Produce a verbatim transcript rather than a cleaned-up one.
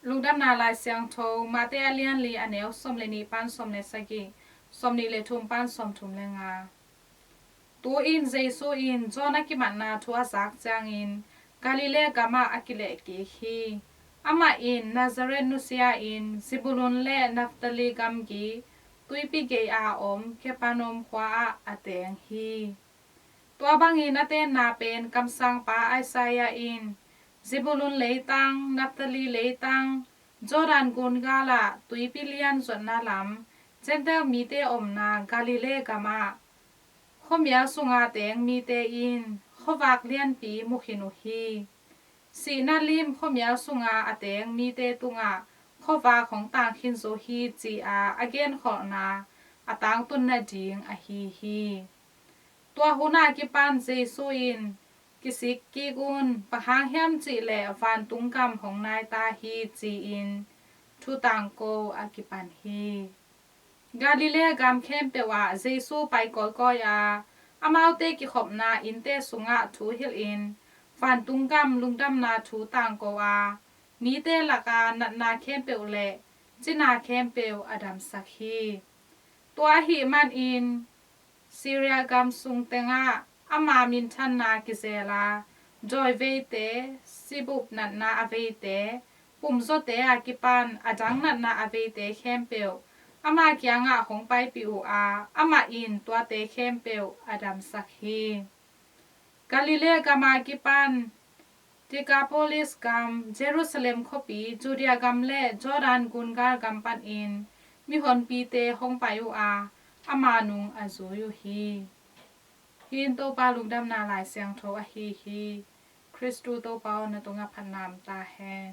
Lungdamna Lai Siangtho, Mate a lian li, a neu sawm le nih pan sawm le sagih, sawm nih le thum pan sawm thum le nga. Tu-in Jesu in John a kimatna thu a zak ciangin Galilee gamah a kilehkik hi. Amah in Nazareth nusia-in Zebulun le Naphtali gamgi tuipi gei-a om Capernaum khua-ah a teng hi. Tua bangin a tenna pen kamsangpa Isaiah in, Zebulun leitang, Naphtali leitang, Jordan gun galah tuipi lian zuatna lam, Gentile mite omna Galilee gamah, khuamial sunga teng mite in khuavak lianpi mu khin uh hi. Sihna lim khuamial sunga a teng mite tungah khuavak hong tang khin zo hi, ci-a a genkholhna a tangtun nading ahi hi. Tua hun a kipan Jesu in, "Kisik kik un, bang hang hiam cih leh vantung gam hong nai ta hi," ci-in thu tangko a kipan hi. Galilee gam khempeuh ah Jesu pai kawikawi a, amaute kikhopna innte sungah thu hilhin vantung gam lungdamna thu tangko a, mite laka natna khempeuh le cina khempeuh a damsak hi. Tua ahih manin Syria gam sung tengah ama minthanna kizel a, dawi veite, sibup natna a veite, pumzawte a kipan a dang natna a veite khempeuh ama kiangah hong paipih uh a, amah in tuate khempeuh a damsak hi. Galilee gam a kipan Decapolis gam, Jerusalem khuapi, Judea gam le Jordan gungal gam panin mihonpite hong pai uh a, ama nung a zui uh hi. Hih in Topa lungdamna Lai Siangtho ahi hi. Khristu Topa aw, na tungah phatna om ta hen.